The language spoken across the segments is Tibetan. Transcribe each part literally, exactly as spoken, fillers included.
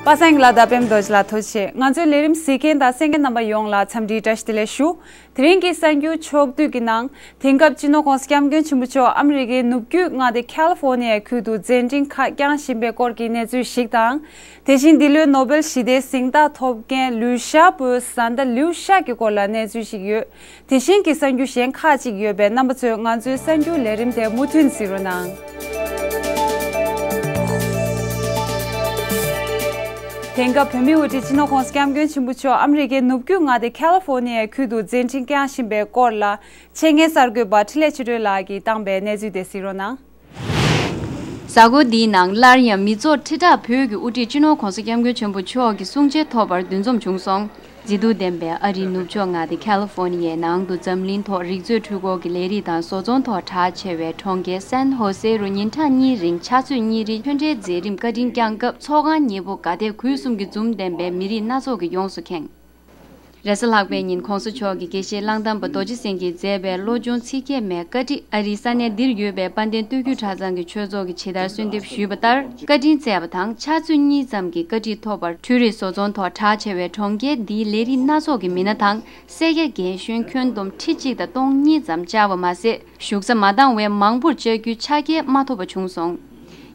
པ་སངས་ལ་དང་པད་མ་རྡོ་རྗེ་ལ་ཐུགས་རྗེ་ཆེ། ང་ཚོའི་ལས་རིམ་གཟིགས་མཁན་དང་གསན་མཁན་རྣམ་པ་ཡོངས་ལ་འཚམས་འདྲིའི་བཀྲ་ཤིས་བདེ་ལེགས་ཞུ། དེ་རིང་གི་གསར་འགྱུར་ཕྱོགས་བསྡུས་ཀྱི་ནང་། དེང་སྐབས་སྤྱི་ནོར་༸གོང་ས་༸སྐྱབས་མགོན་ཆེན་པོ་མཆོག་ཨ་མི་རི་ཀའི་ནུབ་རྒྱུད་མངའ་སྡེ་ཁ་ལི་ཧྥོ་ནི་ཡའི་ཁུལ་དུ་མཛད་འཕྲིན་ཁག་བསྐྱངས་བཞིན་པའི་སྐོར་གྱི་གནས་ཚུལ་ཞིག་དང་། དེ་བཞིན་འདི་ལོའི་ནོ་བེལ་ཞི་བདེའི་གཟེངས་རྟགས་ཐོབ་མཁན་ལུའུ་ཞའོ་པོའི་བཟའ་ཟླ་ལིའུ་ཞའོ་གི་སྐོར་ལ་གནས་ཚུལ་ཞིག་ཡོད། དེ་བཞིན་གྱི་གསར་འགྱུར་གཞན་ཁག་ཅིག་ཡོད་པས། རྣམ་པ་ཚོས་ང་ཚོའི་གསར་འགྱུར་ལས་རིམ་དེ་མུ་མཐུད་གཟིགས་རོགས་གནང་། དེང་སྐབས་བོད་མིའི་དབུ་ཁྲིད་སྤྱི་ནོར་༸གོང་ས་༸སྐྱབས་མགོན་ཆེན་པོ་མཆོག་ཨ་མི་རི་ཀའི་ནུབ་རྒྱུད་མངའ་སྡེ་ཁ་ལི་ཧྥོ་ནི་ཡའི་ཁུལ་དུ་མཛད་འཕྲིན་བསྐྱངས་བཞིན་པའི་སྐོར་ལ། ཆེད་མངགས་གསར་འགོད་པ་འཕྲིན་ལས་ཆོས་སྒྲོན་ལགས་ཀྱིས་བཏང་པའི་གནས་ཚུལ་དེ་གཟིགས་རོགས་གནང་། གཟའ་འཁོར་འདིའི་ནང་སླར་ཡང་མི་ཚོགས་ཁྲི་ཕྲག་བོད་ཀྱི་དབུ་ཁྲིད་སྤྱི་ནོར་༸གོང་ས་༸སྐྱབས་མགོན་ཆེན་པོ་མཆོག་གི་གསུང་ཆོས་ཐོབ་པར་འདུ་འཛོམས་བྱུང་སོང་། མཛེས་སྡུག་ལྡན་པའི་ཨ་རིའི་ནུབ་ཕྱོགས་མངའ་སྡེ་ཁ་ལི་ཧྥོ་ནི་ཡའི་ནང་དུ་འཛམ་གླིང་ཐོག་རིག་མཛོད་འཕྲུལ་འཁོར་གྱི་ལས་རིགས་དང་བཟོ་ཚོང་ཐོག་གྲགས་ཆེ་བའི་གྲོང་ཁྱེར་སན་ཧོ་སེ་རུ་ཉིན་གྲངས་གཉིས་རིང་ཕྱག་ཚོད་གཉིས་རིང་ཆོས་འབྲེལ་མཛད་རིམ་བཀའ་དྲིན་བསྐྱངས་སྐབས། ཚོགས་ཁང་ཉེ་པོ་དགའ་དད་གུས་གསུམ་གྱི་འཛུམ་ལྡན་པའི་མི་རིགས་སྣ་ཚོགས་ཀྱིས་ཡོངས་སུ་ཁེངས། རེས་གཟའ་ལྷག་པའི་ཉིན་༸གོང་ས་མཆོག་གིས་དགེ་བཤེས་གླང་དར་མ་རྡོ་རྗེ་སེང་གེས་མཛད་པའི་བློ་སྦྱོང་ཚིག་བརྒྱད་མའི་བཀའ་ཁྲིད། ཨ་རིའི་ས་གནས་འདིར་ཡོད་པའི་དཔལ་ལྡན་སྟོད་རྒྱུད་གྲྭ་ཚང་གི་ཆོས་ཚོགས་ཀྱི་ཇི་ལྟར་གསོལ་འདེབས་ཞུས་པ་ལྟར། བཀའ་དྲིན་སྩལ་བ་དང་། ཕྱག་ཚོད་གཉིས་ཙམ་གྱི་བཀའ་ཁྲིད་ཐོབ་པར། འཕྲུལ་རིག་བཟོ་ཚོང་ཐོག་གྲགས་ཆེ་བའི་གྲོང་ཁྱེར་འདིའི་ལས་རིགས་སྣ་ཚོགས་ཀྱི་མི་སྣ་དང་། སེར་སྐྱ་རྒན་གཞོན་ཁྱོན་བསྡོམས་ཁྲི་གཅིག་དང་སྟོང་གཉིས་ཙམ་བཅར་བ་མ་ཟད། བཞུགས་ས་མ་འདང་བའི་མང་པོར་བཅར་རྒྱུའི་ཆ་རྐྱེན་མ་ཐོབ་པ་བྱུང་སོང་།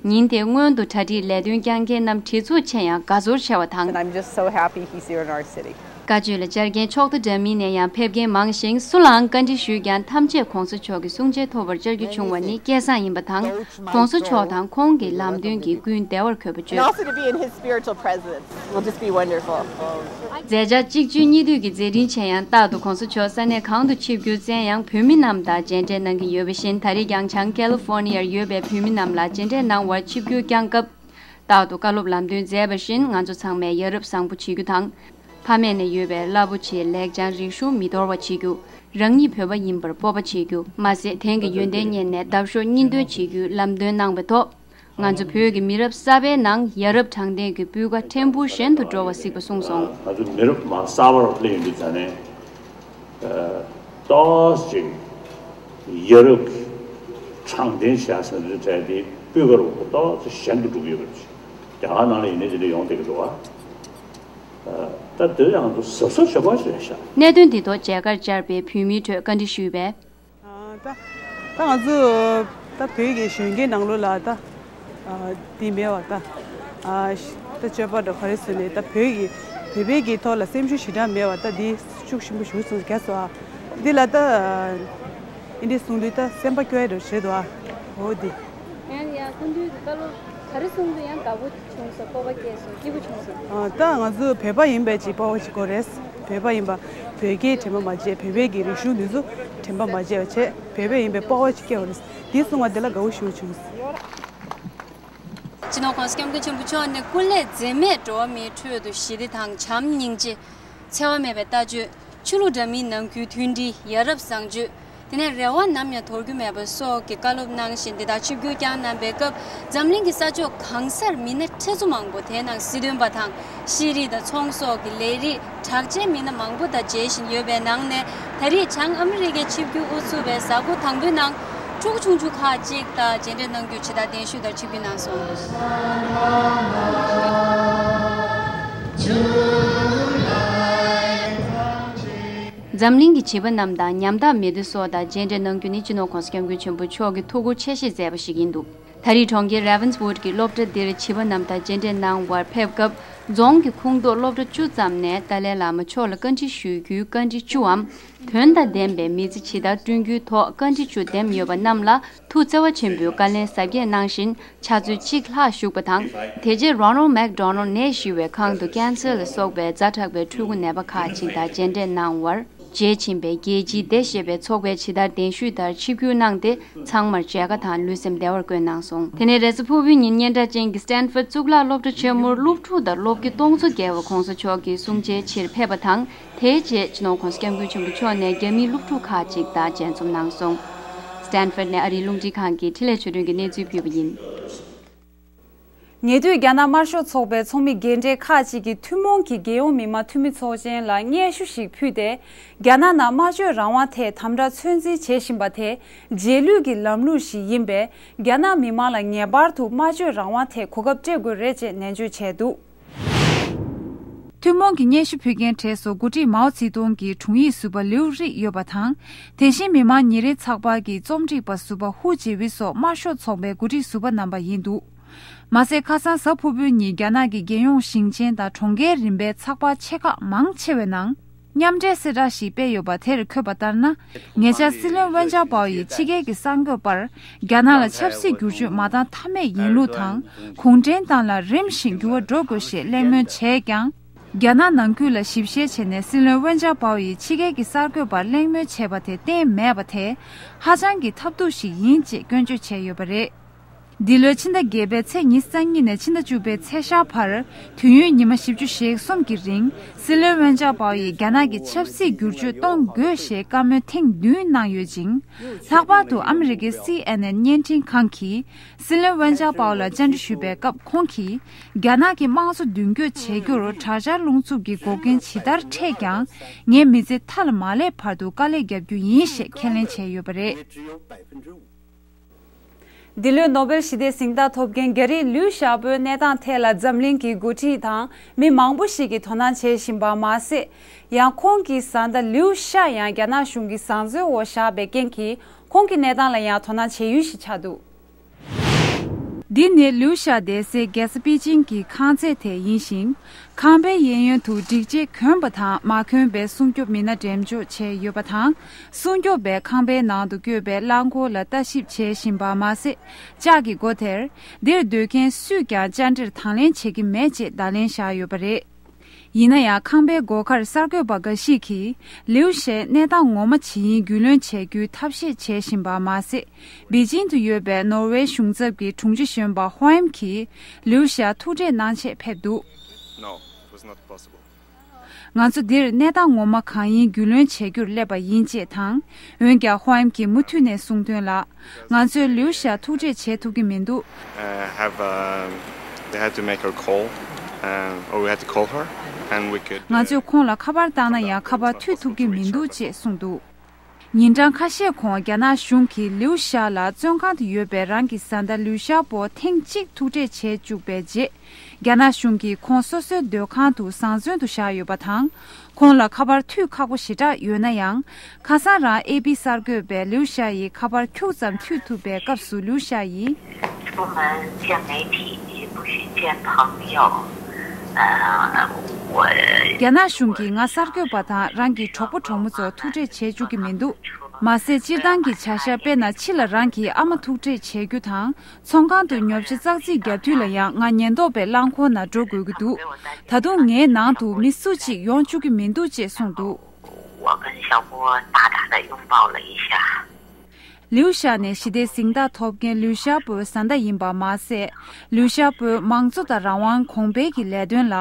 ཉིན་དེའི་སྔོན་དུ་གྲ་སྒྲིག་ལས་དོན་བསྐྱངས་མཁན་རྣམས་གྲི་ཚུགས་ཆེ་ཡང་དགའ་ཚོར་ཆེ་བ་དང་། And I'm just so happy he's here in our city. བཀའ་ཆོས་ལ་བཅར་མཁན་ཕྱོགས་མཐའ་འདྲ་མིན་ནས་ཡང་ཕེབས་མཁན་མང་ཞིང་། སུ་ལའང་བཀའ་འདྲི་ཞུས་ཀྱང་ཐམས་ཅད་༸གོང་ས་མཆོག་གི་གསུང་ཆོས་ཐོབ་པར་བཅར་རྒྱུ་བྱུང་བ་ནི་སྐལ་བཟང་ཡིན་པ་དང་། ༸གོང་ས་མཆོག་དང་ཁོང་གི་ལམ་སྟོན་གྱིས་ཀུན་བདེ་བར་འཁོད་པ་And བརྗོད། Also to be in his spiritual presence will just be wonderful. མཛད་འཆར་གཅིག་བརྗོད་གཉིས་བསྡུས་ཀྱི་མཛད་འཕྲིན་ཆེ་ཡང་རྟག་ཏུ་༸གོང་ས་མཆོག་ས་གནས་གང་དུ་ཆིབས་བསྒྱུར་བཙལ་ཡང་བོད་མི་རྣམས་དང་མཇལ་འཕྲད་གནང་གི་ཡོད་པ་བཞིན། ད་རེས་ཀྱང་བྱང་ཀ་ལི་ཧྥོར་ནི་ཡར་ཡོད་པའི་བོད་མི་རྣམས་ལ་མཇལ་འཕྲད་གནང་བར་ཆིབས་བསྒྱུར་བསྐྱངས་སྐབས། རྟག་ཏུ་བཀའ་སློབ་ལམ་སྟོན་མཛད་པ་བཞིན། ང་ཚོ་ཚང་མས་ཡ་རབས་བཟང་པོ་བྱེད་རྒྱུ་དང་། ཕ་མེས་ནས་ཡོད་པའི་རླབས་པོ་ཆེའི་ལེགས་བྱང་རིག་གཞུང་མི་འདོར་བ་བྱེད་རྒྱུ། རང་ཉིད་བོད་པ་ཡིན་པར་སྤོབས་པ་བྱེད་རྒྱུ་མ་ཟད། དེང་གི་ཡོན་ཏན་རྙེད་ནས་འདབ་གཤོག་གཉིས་འདོན་བྱེད་རྒྱུའི་ལམ་སྟོན་གནང་བའི་ཐོག་ང་ཚོ་བོད་ཀྱི་མི་རབས་གསར་པའི་ནང་ཡ་རབས་དྲང་བདེན་གྱི་སྤུས་ཀ་ཕྲན་བུ་ཞན་དུ་འགྲོ་བ་གཟིགས་པ་གསུངས་སོང་། ང་ཚོ་མི་རབས་མ་གསར་པར་སླེབས་ཡོང་དུས་ཙ་ནས། ཨ། ཏོག་ཙམ་ཡ་རབས་ཀྱི་དྲང་བདེན་བྱ་ཟེར་འདི་གྲས་དེ་སྤུས་ཀ་རུ་ཏོག་ཙམ་ཞན་དུ་འགྲོ་གི་ཡོད་པ་རེད། རྒྱ་གར་ནང་ལ་ཡིན་ནའི་དེ་འདྲ་ཡོང་བསྡད་ཀྱི་འདུག་ཨ། ད་དེ་ཡང་དུ་གཟབ་གཟབ་བྱེད་དགོས་ཞེས་བཤད། གནད་དོན་འདི་ཐོག་མཇལ་ཁར་བཅར་བའི་བོད་མིའི་ཁྲོད་བཀའ་འདྲི་ཞུས་པས། ཨ། ད་ད་ང་ཚོ་ད་བོད་ཀྱི་གཞོན་སྐྱེས་ནང་ལོགས་ལ་ད། ཨ། འདི་མེད་པ་ད། ཨ། ད་སྤྱོད་པ་འདྲ་ག་རེ་ཟེར་ནས་ད་བོད་ཀྱི་བོད་པའི་གི་ཐོག་ལ་སེམས་ཤུགས་ཞེ་དྲག་མེད་པ་ད་འདི་ཤུགས་ཆེན་པོ་ཞུ་སོང་ག་སོ་ཨ། འདི་ལ་ད། ཨ། འདི་འདྲ་གསུང་དུས་ད་སེམས་པ་སྐྱོ་ཡ་འདྲ་བྱེད་འདུག་ཨ། འོ་འདི། ཡང་ཡང་སྐུ་མདུན་གྱི་བཀའ་སློབ་ག་རེ་གསུང་དུས་ཡང་དགའ་པོ་བྱུང་སོང་། སྤོབས་པ་སྐྱེས་སོང་། སྐྱིད་པོ་བྱུང་སོང་། ཨ། ད་ང་ཚོ་བོད་པ་ཡིན་པའི་ཅིག་སྤོབས་པ་ཅིག་དགོས་རེད། བོད་པ་ཡིན་པ། བོད་སྐད་དྲན་པ་མ་བརྗེད། བོད་པའི་གི་རིག་གཞུང་འདི་ཚོ་དྲན་པ་མ་བརྗེད་པ་བྱས། བོད་པ་ཡིན་པའི་སྤོབས་པ་ཅིག་སྐྱེ་བ་རེད། འདི་གསུང་བ་འདི་ལ་དགའ་པོ་ཞེ་པོ་བྱུང་། སྤྱི་ནོར་༸གོང་ས་༸སྐྱབས་མགོན་ཆེན་པོ་མཆོག་ནས་སྐུ་ལས་འཛེམས་མེད་འགྲོ་བ་མིའི་ཁྲོད་དུ་ཞི་བདེ་དང་བྱམས་སྙིང་རྗེ། འཚེ་བ་མེད་པའི་ལྟ་སྤྱོད། ཆོས་ལུགས་འདྲ་མིན་ནང་ཁུལ་མཐུན་སྒྲིལ། ཡ་རབས་བཟང་སྤྱོད། དེ་ནས་རེ་བ་ནམ་ཡང་དོར་རྒྱུ་མེད་པ་སོགས་ཀྱི་བཀའ་སློབ་གནང་བཞིན། འདི་དག་ཆིབས་བསྒྱུར་བསྐྱངས་གནང་པའི་སྐབས། འཛམ་གླིང་གི་ས་ཕྱོགས་གང་སར་མི་སྣ་ཁྲི་ཚོ་མང་པོ། དེའི་ནང་སྲིད་དོན་པ་དང་། ཤེས་རིག་དང་ཚོང་སོགས་ཀྱི་ལས་རིགས་གྲགས་ཅན་མི་སྣ་མང་པོ་དང་མཇལ་བཞིན་ཡོད་པའི་ནང་ནས། ད་རེས་བྱང་ཨ་མི་རི་ཀའི་ཆིབས་བསྒྱུར་དབུ་ཚུགས་པའི་གཟའ་འཁོར་དང་པོའི་ནང་། ཕྲུ་གུ་ཆུང་ཆུང་ཁག་ཅིག་དང་མཇལ་འཕྲད་གནང་རྒྱུ་ཇི་ལྟར་གདན་ཞུས་ལྟར་ཆིབས་བསྒྱུར་གནང་སོང་། འཛམ་གླིང་གི་བྱིས་པ་རྣམས་དང་ཉམ་ཐག་མི་སྡེ་སོགས་དང་མཇལ་འཕྲད་གནང་རྒྱུ་ནི་སྤྱི་ནོར་༸གོང་ས་༸སྐྱབས་མགོན་ཆེན་པོ་མཆོག་གིས་ཐུགས་ཁུར་ཆེ་བཞེས་མཛད་པ་ཞིག་ཡིན་འདུག་ད་རེས་གྲོང་ཁྱེར་རེ་ཝན་སི་ཝུཌ་ཀྱི་སློབ་གྲྭ་འདིར་བྱིས་པ་རྣམས་དང་མཇལ་འཕྲད་གནང་བར་ཕེབས་སྐབས། རྫོང་གི་ཁོངས་གཏོགས་སློབ་གྲྭ་བཅུ་ཙམ་ནས་ཏཱ་ལའི་བླ་མ་མཆོག་ལ་བཀའ་འདྲི་ཞུ་རྒྱུའི་བཀའ་འདྲི་བཅུའམ། དོན་དང་ལྡན་པའི་མི་ཚེ་ཇི་ལྟར་བསྐྲུན་རྒྱུའི་ཐོག་བཀའ་འདྲི་བཅུ་འདེམས་ཡོད་པ་རྣམས་ལ་ཐུགས་བརྩེ་བ་ཆེན་པོས་བཀའ་ལན་ཟབ་རྒྱས་གནང་བཞིན། ཕྱག་ཚོད་གཅིག་ལྷག་བཞུགས་པ་དང་། དེ་རྗེས་Ronald McDonald་ནད་ཞི་བའི་ཁང་དུ་ཀན་སར་ལ་སོགས་པའི་ཛ་དྲག་པའི་ཕྲུ་གུ་ནད་པ་ཁག་ཅིག་དང་མཇལ་འཕྲད་གནང་བར། རྗེས་ཕྱིན་པའི་རྒྱལ་སྤྱིའི་བདེ་ཞེས་པའི་ཚོགས་པས་ཇི་ལྟར་གདན་ཞུས་ལྟར་ཆིབས་བསྒྱུར་གནང་སྟེ། ཚང་མར་མཇལ་ཁ་དང་ལུས་སེམས་བདེ་བར་བཀོད་གནང་སོང་། དེ་ནས་རེས་གཟའ་ཕུར་བུའི་ཉིན་སྙན་གྲགས་ཅན་གྱི་སི་ཏན་ཧྥོརྡ་གཙུག་ལག་སློབ་གྲྭ་ཆེན་མོར་སློབ་ཕྲུག་དང་སློབ་དགེ་སྟོང་ཚོ་བརྒལ་བ་༸གོང་ས་མཆོག་གི་གསུང་ཆོས་ཆེད་ཕེབས་པ་དང་། དེའི་རྗེས་སྤྱི་ནོར་༸གོང་ས་༸སྐྱབས་མགོན་ཆེན་པོ་མཆོག་ནས་རྒྱ་མིའི་སློབ་ཕྲུག་ཁག་ཅིག་དང་མཇལ་འཛོམས་གནང་སོང་། སི་ཏན་ཧྥོརྡ་ནས་ཨ་རིའི་རླུང་འཕྲིན་ཁང་གི་འཕྲིན་ལས་ཆོས་སྒྲོན་གྱིས་གནས་ཚུལ་ཕུལ་བ་ཡིན། ཉེ་དུས་རྒྱ་ནག་དམར་ཤོག་ཚོགས་པའི་ཚོགས་མི་རྒན་གྲས་ཁག་ཅིག་གིས་ཐུན་མོང་གི་རྒྱལ་ཡོངས་མི་དམངས་འཐུས་མི་ཚོགས་ཆེན་ལ་སྙན་ཞུ་ཞིག་ཕུལ་ཏེ། རྒྱ་ནག་ནང་སྨྲ་བརྗོད་རང་དབང་ཐད་དམ་དྲག་ཚོད་འཛིན་བྱེད་བཞིན་པ་དེ་རྗེས་ལུས་ཀྱི་ལམ་ལུགས་ཤིག་ཡིན་པས། རྒྱ་ནག་མི་དམངས་ལ་ངེས་པར་དུ་སྨྲ་བརྗོད་རང་དབང་ཐད་གོ་སྐབས་སྤྲད་དགོས་རེད་ཅེས་ནན་བརྗོད་བྱས་འདུག་ཐུན་མོང་གི་སྙན་ཞུ་ཕུལ་མཁན་གྲས་སུ་འགོ་ཁྲིད་མའོ་ཙེ་ཏུང་གི་དྲུང་ཡིག་ཟུར་པ་ལིའུ་རིག་ཡོད་པ་དང་། དེ་བཞིན་མི་དམངས་ཉིན་རེའི་ཚགས་པར་གྱི་རྩོམ་སྒྲིག་པ་ཟུར་པ་ཧུའུ་ཅེ་ཝི་སོགས་དམར་ཤོག་ཚོགས་པའི་འགོ་ཁྲིད་ཟུར་པ་རྣམ་པ་ཡིན་འདུག། མ་ཟད་ཁ་སང་གཟའ་ཕུར་བུའི་ཉིན་རྒྱ་ནག་གི་རྒྱལ་ཡོངས་ཞིང་ཆེན་དང་གྲོང་ཁྱེར་རིམ་པའི་ཚགས་པར་ཆེ་ཁག་མང་ཆེ་བའི་ནང་མཉམ་འབྲེལ་གསལ་བསྒྲགས་ཤིག་སྤེལ་ཡོད་པ་དེར་འཁོད་པ་ལྟར་ན། ཉེ་ཆར་སྲིད་བློན་ཝེན་ཅཱ་པའོ་ཡིས་ཕྱི་རྒྱལ་གྱི་གསར་འགོད་པར་རྒྱ་ནག་ལ་ཆབ་སྲིད་བསྒྱུར་བཅོས་མ་བཏང་ཐབས་མེད་ཡིན་ལུགས་དང་། གུང་ཁྲན་ཏང་ལ་རིམ་བཞིན་འགྱུར་བ་འགྲོ་དགོས་ཞེས་གླེང་མོལ་བྱས་ཀྱང་། རྒྱ་ནག་ནང་ཁུལ་ལ་ཞིབ་བཤེར་བྱས་ནས་སྲིད་བློན་ཝེན་ཅཱ་པའོ་ཡིས་ཕྱི་རྒྱལ་གྱི་གསར་འགོད་པར་གླེང་མོལ་བྱས་པ་དེ་བརྟེན་མེད་པ་དེ་ཧ་ཅང་གི་ཐབས་སྡུག་ཞིག་ཡིན་ཅེས་སྐྱོན་བརྗོད་བྱས་ཡོད་པ་རེད། འདི་ལོའི་ཕྱི་ཟླ་བརྒྱད་པའི་ཚེས་ཉི་ཤུ་རྩ་གཉིས་ནས་ཕྱི་ཟླ་བཅུ་པའི་ཚེས་ཤར་བར་དུས་ཡུན་ཉི་མ་བཞི་བཅུ་ཞེ་གསུམ་གྱི་རིང་སྲིད་བློན་ཝེན་ཅཱ་པའོ་ཡིས་རྒྱ་ནག་གི་ཆབ་སྲིད་བསྒྱུར་བཅོས་གཏོང་དགོས་ཞེས་བཀའ་མོལ་ཐེངས་བདུན་གནང་ཡོད་ཅིང་། ལྷག་པར་དུ་ཨ་མི་རི་ཀའི་སི་ཨེན་ཨེན་བརྙན་འཕྲིན་ཁང་གིས་སྲིད་བློན་ཝེན་ཅཱ་པའོ་ལ་བཅར་འདྲི་ཞུས་པའི་སྐབས་ཁོང་གིས་རྒྱ་ནག་གི་དམངས་གཙོ་མདུན་སྐྱོད་བྱེད་རྒྱུར་དྲག་ཆར་རླུང་འཚུབ་ཀྱི་འགོག་རྐྱེན་ཇི་ལྟར་འཕྲད་ཀྱང་ངའི་མི་ཚེ་མཐའ་ལ་མ་སླེབས་བར་དུ་དཀའ་ལས་བརྒྱབ་རྒྱུ་ཡིན་ཞེས་ཁས་ལེན་བྱས་ཡོད་པ་རེད། འདི་ལོའི་ནོ་བེལ་ཞི་བདེའི་གཟེངས་རྟགས་ཐོབ་མཁན་རྒྱ་རིགས་ལིའུ་ཞའོ་པོའི་གནས་སྟངས་ཐད་ལ་འཛམ་གླིང་གི་འགོ་ཁྲིད་དང་མི་མང་པོ་ཞིག་གིས་དོ་སྣང་བྱེད་བཞིན་པ་མ་ཟད། ཡང་ཁོང་གི་བཟའ་ཟླ་ལིའུ་ཤ་ཡང་རྒྱ་ནག་གཞུང་གི་བཟང་བཙོན་འོག་བཞག་པའི་རྐྱེན་གྱིས་ཁོང་གི་གནས་སྟངས་ལ་ཡང་དོ་སྣང་བྱེད་ཡུལ་ཞིག་ཆགས་འདུག། འདི་ནི་ལིའུ་ཤ་བསྡད་སའི་རྒྱལ་ས་པེ་ཅིང་གི་ཁང་བརྩེགས་དེ་ཡིན་ཞིང་། ཁང་པའི་གཡས་གཡོན་དུ་སྒྲིག་ཆས་གྱོན་པ་དང་མ་གྱོན་པའི་སྲུང་སྐྱོབ་མི་སྣ་འགྲེམས་འཇོག་བྱས་ཡོད་པ་དང་། སྲུང་སྐྱོབ་པས་ཁང་པའི་ནང་དུ་བསྐྱོད་པའི་རླངས་འཁོར་ལ་ལྟ་ཞིབ་བྱེད་བཞིན་པ་མ་ཟད། ལྕགས་ཀྱི་སྒོ་དེར། འདིར་སྡོད་མཁན་སུས་ཀྱང་བཅར་འདྲིར་དང་ལེན་བྱེད་ཀྱི་མེད་ཅེས་བརྡ་ལན་བཞག་ཡོད་པ་རེད། ཡིན་ན་ཡང་ཁང་པའི་སྒོ་ཁར་གསར་འགོད་པ་འགའ་ཞིག་གིས་ལིའུ་ཤའི་གནས་སྟངས་ངོ་མ་ཇི་ཡིན་རྒྱུས་ལོན་བྱེད་རྒྱུའི་ཐབས་ཤེས་བྱེད་བཞིན་པ་མ་ཟད། པེ་ཅིང་དུ་ཡོད་པའི་ནོར་ཝེ་གཞུང་ཚབ་ཀྱི་དྲུང་ཆེ་གཞོན་པ་ཧོ་ཨེམ་གྱིས་ལིའུ་ཤ་ཐུག་འཕྲད་གནང་ཆེད་ཕེབས་འདུག། No, it was not possible. ང་ཚོ་འདིར་གནས་སྟངས་ངོ་མ་གང་ཡིན་རྒྱུས་ལོན་བྱེད་རྒྱུར་སླེབས་པ་ཡིན་ཅེས་དང་། འོན་ཀྱང་ཧོ་ཨེམ་གྱིས་མུ་མཐུད་ནས་གསུངས་དོན་ལ། ང་ཚོས་ལིའུ་ཤ་ཐུག་འཕྲད་བྱེད་ཐུབ་ཀྱི་མི་འདུག། Uh, have, uh, they had to make her call, um, or we had to call her, and we could, ང་ཚོས་ཁོང་ལ་ཁ་པར་བཏང་ན་ཡང་ཁ་པར་མཐུད་ཐུབ་ཀྱི་མི་འདུག་ཅེས་གསུངས་འདུག། ཉིན་གྲངས་ཁ་ཤས་གོང་རྒྱ་ནག་གཞུང་གིས་ལིའུ་ཤ་ལ་བཙོན་ཁང་དུ་ཡོད་པའི་རང་གི་བཟའ་ཟླ་ལིའུ་ཤ་པོ་ཐེངས་གཅིག་ཐུག་འཕྲད་བྱེད་བཅུག་པའི་རྗེས། རྒྱ་ནག་གཞུང་གིས་ཁོང་སོ་སོའི་སྡོད་ཁང་དུ་བཟང་བཙོན་དུ་བཞག་ཡོད་པ་དང་། ཁོང་ལ་ཁ་པར་མཐུད་ཁག་པོ་ཞེ་དྲག་ཡོད་ན་ཡང་། ཁ་སང་རང་ཨེ་པི་གསར་འགོད་པས་ལིའུ་ཤ་ཡི་ཁ་པར་ཁྱུག་ཙམ་མཐུད་ཐུབ་པའི་སྐབས་སུ་ལིའུ་ཤ་ཡིས། 出门见媒体，不许见朋友。呃，我 རྒྱ་ནག་གཞུང་གིས་ང་གསར་འགོད་པ་དང་རང་གི་གྲོགས་པོ་གྲོགས་མོ་ཚོ་ཐུག་འཕྲད་བྱེད་བཅུག་གི་མི་འདུག། མ་ཟད་སྤྱིར་བཏང་གི་བྱ་གཞག་དཔེར་ན་ཕྱི་ལ་རང་གི་ཨ་མ་ཐུག་འཕྲད་བྱེད་རྒྱུ་དང་། ཚོང་ཁང་དུ་ཉོ་ཆ་ཙག་ཙིག་བརྒྱབ་དུས་ལ་ཡང་ང་ཉེན་རྟོག་པའི་རླངས་འཁོར་ནང་འགྲོ་དགོས་ཀྱི་འདུག། ད་དུང་ངའི་ནང་དུ་མི་སུ་གཅིག་ཡོང་བཅུག་གི་མི་འདུག་ཅེས་གསུངས་འདུག། 我跟小波大大的拥抱了一下。 ལིའུ་ཤ་ནི་ཞི་བདེའི་གཟེངས་རྟགས་ཐོབ་མཁན་ལིའུ་ཤ་པོའི་བཟའ་ཟླ་ཡིན་པ་མ་ཟད། ལིའུ་ཤ་པོའི་མང་གཙོ་དང་རང་དབང་གོང་འཕེལ་གྱི་ལས་དོན་ལ།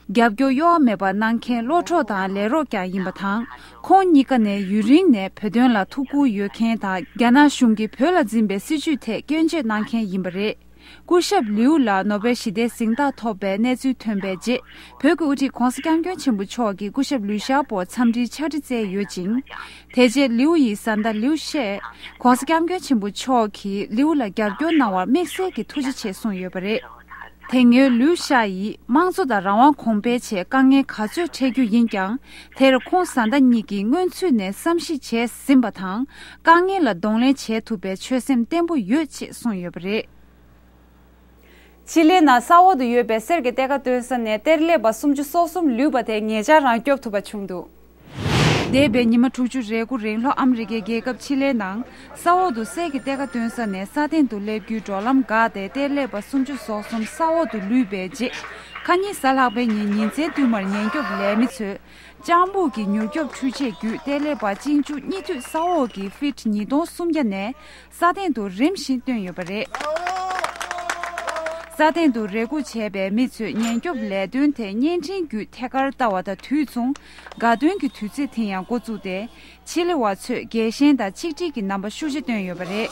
རྒྱབ་སྐྱོར་གཡོ་བ་མེད་པ་གནང་མཁན་བློ་གྲོགས་དང་ལས་རོགས་ཀྱང་ཡིན་པ་དང་། ཁོང་གཉིས་ཀ་ནས་ཡུན་རིང་ནས་བོད་དོན་ལ་ཐུགས་ཁུར་ཡོད་མཁན་དང་། རྒྱ་ནག་གཞུང་གིས་བོད་ལ་འཛིན་པའི་སྲིད་བྱུས་ཐད་སྐྱོན་བརྗོད་གནང་མཁན་ཡིན་པ་རེད། སྐུ་ཞབས་ལིའུ་ལ་ནོ་བེལ་ཞི་བདེའི་གཟེངས་རྟགས་ཐོབ་པའི་གནས་ཚུལ་ཐོན་པའི་རྗེས། བོད་ཀྱི་དབུ་ཁྲིད་༧གོང་ས་༧སྐྱབས་མགོན་ཆེན་པོ་མཆོག་གིས་སྐུ་ཞབས་ལིའུ་ཞའོ་པོར་འཚམས་འདྲིའི་ཕྱག་བྲིས་བསྩལ་ཡོད་ཅིང་། དེ་རྗེས་ལིའུ་ཡི་བཟའ་ཟླ་ལིའུ་ཤས་༧གོང་ས་༧སྐྱབས་མགོན་ཆེན་པོ་མཆོག་གིས་ལིའུ་ལ་རྒྱབ་སྐྱོར་གནང་བར་དམིགས་བསལ་གྱི་ཐུགས་རྗེ་ཆེ་གསུངས་ཡོད་པ་རེད། དེ་སྔོན་ལིའུ་ཤ་ཡིས་དམངས་གཙོ་དང་རང་དབང་གོང་འཕེལ་ཆེད་དཀའ་ངལ་ག་ཚོད་འཕྲད་རྒྱུ་ཡིན་ཀྱང་། དེར་ཁོང་བཟའ་ཟླ་གཉིས་ཀྱིས་སྔོན་ཚུད་ནས་བསམ་གཞིག་བྱས་ཟིན་པ་དང་། དཀའ་ངལ་ལ་གདོང་ལེན་བྱེད་ཐུབ་པའི་ཆོད་སེམས་བརྟན་པོ་ཡོད་ཅེས་གསུངས་ཡོད་པ་རེད། ཆི་ལི་ནང་ས་འོག་ཏུ་ཡོད་པའི་གསེར་གྱི་གཏེར་ཁ་བཏོན་ས་ནས་གཏེར་ལེབ་པ་སུམ་ཅུ་སོ་གསུམ་ལུས་པ་དེ་ཉེ་ཆར་རང་སྐྱོབ་ཐུབ་པ་བྱུང་འདུག། འདས་པའི་ཉི་མ་དྲུག་ཅུ་རེ་དགུ་རིང་ལྷོ་ཨ་མི་རི་ཀའི་རྒྱལ་ཁབ་ཆི་ལི་ནང་ས་འོག་ཏུ་གསེར་གྱི་གཏེར་ཁ་བཏོན་ས་ནས་ས་སྟེང་དུ་སླེབས་རྒྱུའི་འགྲོ་ལམ་འགག་སྟེ་གཏེར་ལེབ་པ་སུམ་ཅུ་སོ་གསུམ་ས་འོག་ཏུ་ལུས་པའི་རྗེས། ཁ་ཉིན་གཟའ་ལྷག་པའི་ཉིན་ཉིན་མཚན་བསྟུད་མར་ཉེན་སྐྱོབ་ལས་མི་ཚོས། ལྕགས་སྦུག་གི་མྱུར་སྐྱོབ་འཕྲུལ་ཆས་བརྒྱུད་གཏེར་ལེབ་པ་གཅིག་མཇུག་གཉིས་མཐུད་ས་འོག་གི་ཕིཊ་ཉིས་སྟོང་སུམ་བརྒྱ་ནས་ས་སྟེང་དུ་རིམ་བཞིན་བཏོན་ཡོད་པ་རེད། ས་སྟེང་དུ་རེ་སྒུག་བྱས་པའི་མི་ཚོས་ཉེན་སྐྱོབ་ལས་དོན་དེ་བརྙན་འཕྲིན་བརྒྱུད་ཐད་ཀར་ལྟ་བ་དང་དུས་མཚུངས། དགའ་སྟོན་གྱི་དུས་ཚིགས་དེ་ཡང་འགོ་བཙུགས་ཏེ། ཆི་ལི་བ་ཚོས་རྒྱལ་ཞེན་དང་ཆིག་སྒྲིལ་གྱི་རྣམ་པ་ཤུགས་ཆེ་བཏོན་ཡོད་པ་རེད།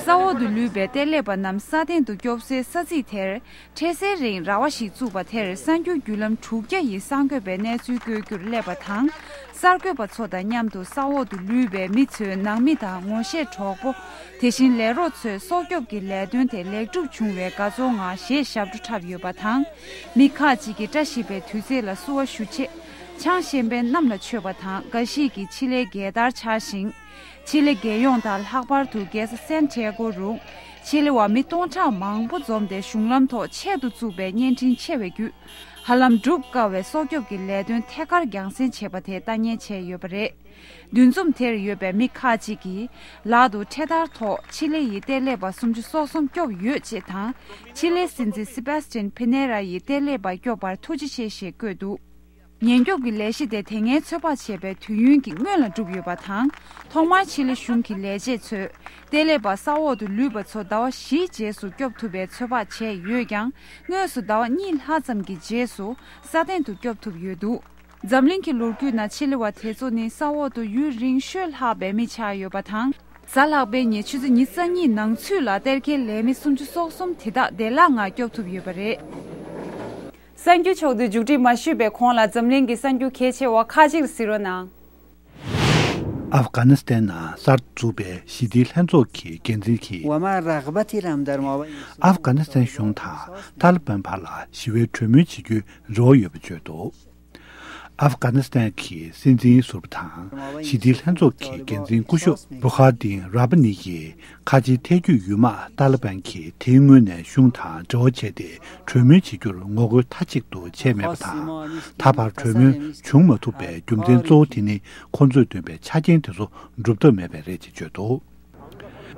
ས་འོག་ཏུ་ལུས་པའི་གཏེར་ལེབ་པ་རྣམས་ས་སྟེང་དུ་སྐྱོབ་སའི་ས་ཚིགས་དེར། འཕྲལ་སེལ་རིང་ར་བ་ཞིག་བཙུགས་པ་དེར་གསར་འགྱུར་བརྒྱུད་ལམ་དྲུག་བརྒྱ་ཡིས་གསར་འགོད་པའི་གནས་ཚུལ་བཀོད་རྒྱུར་སླེབས་པ་དང་། གསར་འགོད་པ་ཚོ་དང་མཉམ་དུ་ས་འོག་ཏུ་ལུས་པའི་མི་ཚོའི་ནང་མི་དང་ངོ་ཤེས་གྲོགས་པོ། དེ་བཞིན་ལས་རོགས་ཚོས་སྲོག་སྐྱོབ་ཀྱི་ལས་དོན་དེ་ལེགས་གྲུབ་བྱུང་བའི་དགའ་ཚོར་ངང་གཞས་ཞབས་བྲོ་འཁྲབ་ཡོད་པ་དང་། མི་ཁག་ཅིག་གིས་བཀྲ་ཤིས་པའི་དུས་ཚིགས་ལ་བསུ་བ་ཞུ་ཆེད། ཆང་གཞན་ཕན་གནམ་ལ་མཆོད་པ་དང་འགའ་ཞིག་གིས་ཆི་ལིའི་རྒྱལ་དར་འཕྱར་ཞིང་། ཆི་ལི་རྒྱལ་ཡོངས་དང་ལྷག་པར་དུ་རྒྱལ་ས་སན་ཏི་ཡ་གོ་རུ། ཆི་ལི་བ་མི་སྟོང་ཕྲག་མང་པོ་འཛོམས་ཏེ་གཞུང་ལམ་ཐོག་ཆེད་དུ་བཙུགས་པའི་བརྙན་འཕྲིན་ཆེ་བའི་བརྒྱུད། ཧ་ལམ་འགྲུབ་དཀའ་བའི་སྲོག་སྐྱོབ་ཀྱི་ལས་དོན་ཐད་ཀར་རྒྱང་སྲིང་བྱས་པ་དེ་ལྟ་ཉན་བྱས་ཡོད་པ་རེད། འདུ་འཛོམས་དེར་ཡོད་པའི་མི་ཁག་ཅིག་གིས། ལག་ཏུ་འཕྲེད་དར་ཐོག་ཆི་ལི་ཡི་གཏེར་ལས་པ་སུམ་ཅུ་སོ་གསུམ་སྐྱོབ་ཡོད་ཅེས་དང་། ཆི་ལིའི་སྲིད་འཛིན་སི་པེ་སི་ཅན་ཕི་ནེ་ར་ཡི་གཏེར་ལས་པ་སྐྱོབ་པར་ཐུགས་རྗེ་ཆེ་ཞེས་བཀོད་འདུག་ཉེན་སྐྱོབ་ཀྱི་ལས་གཞི་དེ་དེ་སྔའི་ཚོད་དཔག་བྱས་པའི་དུས་ཡུན་གྱི་སྔོན་ལ་གྲུབ་ཡོད་པ་དང་། ཐོག་མར་ཆི་ལི་གཞུང་གི་ལས་བྱེད་ཚོས། གཏེར་ལས་པ་ས་འོག་ཏུ་ལུས་པ་ཚོ་ཟླ་བ་བཞིའི་རྗེས་སུ་སྐྱོབ་ཐུབ་པའི་ཚོད་དཔག་བྱས་ཡོད་ཀྱང་། དངོས་སུ་ཟླ་བ་གཉིས་ལྷག་ཙམ་གྱི་རྗེས་སུ་སྲ་བརྟན་དུ་སྐྱོབ་ཐུབ་ཡོད་འདུག་འཛམ་གླིང་གི་ལོ་རྒྱུས་ནང་ཆི་ལི་བ་དེ་ཚོ་ནི་ས་འོག་ཏུ་ཡུན་རིང་ཤོས་ལྷག་པའི་མི་ཆགས་ཡོད་པ་དང་། གཟའ་ལྷག་པའི་ཉིན་ཆུ་ཚོད་ཉི་ཤུ་རྩ་གཉིས་ནང་ཚུད་ལ་གཏེར་ཁའི་ལས་མི་སུམ་ཅུ་སོ་གསུམ་དེ་དག་བདེ་བླག་ངང་སྐྱོབ་ཐུབ་ཡོད་པ་རེད། གསར་འགྱུར་ཕྱོགས་བསྡུས་མཇུག་སྒྲིལ་མ་ཞུས་པའི་གོང་ལ་འཛམ་གླིང་གི་གསར་འགྱུར་གལ་ཆེ་བ་ཁག་ཅིག་གཟིགས་རོགས་གནང་། ཨབ་གྷ་ནི་སི་ཐན་ནང་གསར་འཛུགས་པའི་ཞི་བདེའི་ལྷན་ཚོགས་ཀྱི་འགན་འཛིན་གྱིས། وما رغبتی را هم در مابین ཨབ་གྷ་ནི་སི་ཐན་གཞུང་དང་ཏཱ་ལི་བན་བར་ལ་ཞི་བའི་གྲོས་མོལ་བྱེད་རྒྱུའི་རེ་བ་ཡོད་པ་བརྗོད་འདུག་ཨབ་གྷ་ནི་སི་ཐན་གྱི་སྲིད་འཛིན་ཟུར་པ་དང་ཞི་བདེའི་ལྷན་ཚོགས་ཀྱི་འགན་འཛིན་སྐུ་ཞབས་བྷུ་ཁ་ཏིན་ར་བྷ་ནི་ཡིས། ཁ་ཆེའི་ཐལ་རྒྱུད་ཡུལ་དམག་ཏཱ་ལི་བན་གྱིས་དེའི་སྔོན་ནས་གཞུང་དང་འབྲེལ་བ་བྱས་ཏེ་གྲོས་མོལ་བྱེད་རྒྱུར་ངོ་རྒོལ་མཐའ་གཅིག་ཏུ་བྱས་མེད་པ་དང་། ད་བར་གྲོས་མོལ་བྱུང་མ་ཐུབ་པའི་རྒྱུ་མཚན་གཙོ་བོ་དེ་ནི་ཁོ་ཚོས་བཏོན་པའི་ཆ་རྐྱེན་དེ་ཚོ་འགྲུབ་ཐབས་མེད་པས་རེད་ཅེས་བརྗོད་འདུག་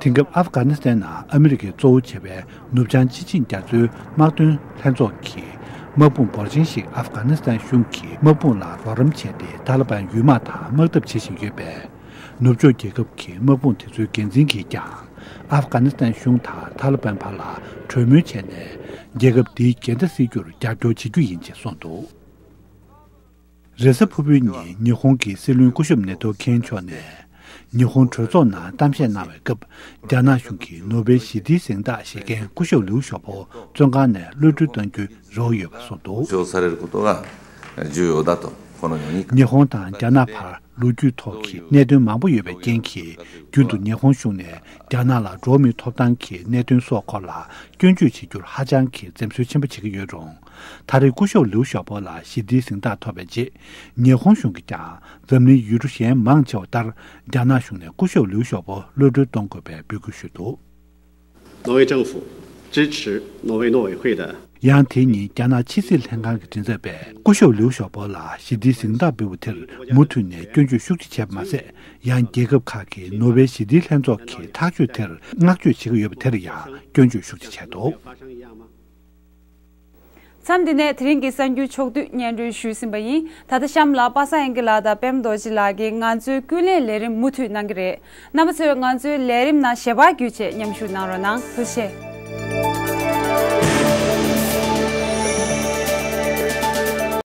དེང་སྐབས་ཨབ་གྷ་ནི་སི་ཐན་ནང་ཨ་མི་རི་ཀས་གཙོ་བོ་བྱས་པའི་ནུབ་བྱང་སྤྱི་ཆིངས་རྒྱ་མཚོའི་དམག་དོན་ལྷན་ཚོགས་ཀྱི་དམག་དཔུང་འབོར་ཆེན་ཞིག་ཨབ་གྷ་ནི་སི་ཐན་གཞུང་གི་དམག་དཔུང་ལ་རོགས་རམ་བྱས་ཏེ་ཏཱ་ལི་བན་ཡུལ་དམག་དང་དམག་འཐབ་བྱེད་བཞིན་ཡོད་པས། ནུབ་ཕྱོགས་རྒྱལ་ཁབ་ཀྱི་དམག་དཔུང་དེ་ཚོའི་འགན་འཛིན་གྱིས་ཀྱང་ཨབ་གྷ་ནི་སི་ཐན་གཞུང་དང་ཏཱ་ལི་བན་བར་ལ་གྲོས་མོལ་བྱས་ནས་རྒྱལ་ཁབ་འདིའི་འགལ་ཟླ་སེལ་རྒྱུར་རྒྱབ་སྐྱོར་བྱེད་རྒྱུ་ཡིན་ཅེས་གསུངས་འདུག་རེས་གཟའ་ཕུར་བུའི་ཉིན་ཉི་ཧོང་གི་སྲིད་བློན་སྐུ་ཞབས་ནེ་ཏོ་ཁེན་མཆོག་ནས་ཉི་ཧོང་གྲོས་ཚོགས་ནང་གཏམ་བཤད་གནང་བའི་སྐབས། རྒྱ་ནག་གཞུང་གིས་ནོ་བེལ་ཞི་བདེའི་གཟེངས་རྟགས་བཞེས་མཁན་སྐུ་ཞབས་ལིའུ་ཞའོ་པོ་བཙོན་ཁང་ནས་གློད་གྲོལ་གཏང་རྒྱུའི་རེ་བ་ཡོད་པ་གསུངས་འདུག 保障されることが重要だと、このように ཉི་ཧོང་དང་རྒྱ་ནག་བར་ལོ་རྒྱུས་ཐོག་གི་གནད་དོན་མང་པོ་ཡོད་པའི་རྐྱེན་གྱིས། རྒྱུན་དུ་ཉི་ཧོང་གཞུང་ནས་རྒྱ་ནག་ལ་འགྲོ་བ་མིའི་ཐོབ་ཐང་གི་གནད་དོན་སོགས་སྐོར་ལ་སྐྱོན་བརྗོད་བྱེད་རྒྱུར་ཧ་ཅང་གི་འཛེམ་ཟོན་ཆེན་པོ་བྱེད་ཀྱི་ཡོད་རུང་། ད་རེས་སྐུ་ཞབས་ལིའུ་ཞའོ་པོ་ལ་ཞི་བདེའི་གཟེངས་རྟགས་ཐོབ་པའི་རྗེས། ཉི་ཧོང་གཞུང་གིས་ཀྱང་འཛམ་གླིང་ཡུལ་གྲུ་གཞན་མང་ཆེ་བ་ལྟར། རྒྱ་ནག་གཞུང་ནས་སྐུ་ཞབས་ལིའུ་ཞའོ་པོ་གློད་གྲོལ་གཏོང་དགོས་པའི་འབོད་སྐུལ་ཞུས་འདུག 挪威政府支持挪威诺委会的 ཡང་དེ་ཉིན་རྒྱ་ནག་ཕྱི་སྲིད་ལྷན་ཁང་གི་མགྲིན་ཚབ་པས། སྐུ་ཞབས་ལིའུ་ཞའོ་པོ་ལ་ཞི་བདེའི་གཟེངས་རྟགས་འབུལ་བ་དེར་མུ་མཐུད་ནས་སྐྱོན་བརྗོད་ཤུགས་ཆེ་བྱས་པ་མ་ཟད། ཡང་རྒྱལ་ཁབ་ཁག་གིས་ནོ་བེལ་ཞི་བདེའི་ལྷན་ཚོགས་ཀྱི་ཐག་གཅོད་དེར་བསྔགས་བརྗོད་བྱེད་ཀྱི་ཡོད་པ་དེར་ཡང་སྐྱོན་བརྗོད་ཤུགས་ཆེ་བྱས་འདུག་མཚམས་འདི་ནས་དེ་རིང་གི་གསར་འགྱུར་ཕྱོགས་བསྡུས་སྙན་སྒྲོན་ཞུས་ཟིན་པ་ཡིན། ད་ལྟ་གཤམ་ལ་པ་སངས་དབྱངས་སྐྱིད་ལགས་དང་པད་མ་རྡོ་རྗེ་ལགས་ཀྱིས་ང་ཚོའི་ཀུན་གླེང་ལས་རིམ་མུ་མཐུད་གནང་གི་རེད། རྣམ་པ་ཚོས་ང་ཚོའི་ལས་རིམ་ནང་ཞལ་པར་བརྒྱུད་བྱས་མཉམ་ཞུགས་གནང་རོགས་གནང་། ཐུགས་རྗེ་ཆེ།